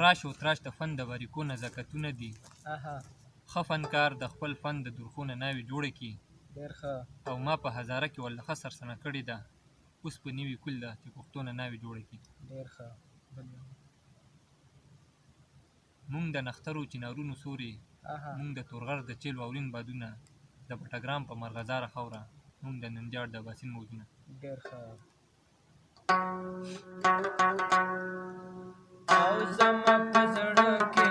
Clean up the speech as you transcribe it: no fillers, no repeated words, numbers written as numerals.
خراش او تراش د فن د باریکو نزاکتونه دي. اها. ښه فنکار د خپل فن د درخو نه ناوې جوړې کړي. ډېر ښه. او ما په هزاره کې ورله ښه سرسنه کړې ده، اوس په نوي کول ده چې پښتو نه ناوې جوړې کړي. ډېر ښه. مونږ د نښترو چنارونو سوري، مونږ د تورغر د چېل واورین بادونه، د بټګرام په مرغزاره خاوره، مونږ د نندیاړ د اباسین موجونه. ډېر ښه. او زما په زړه کې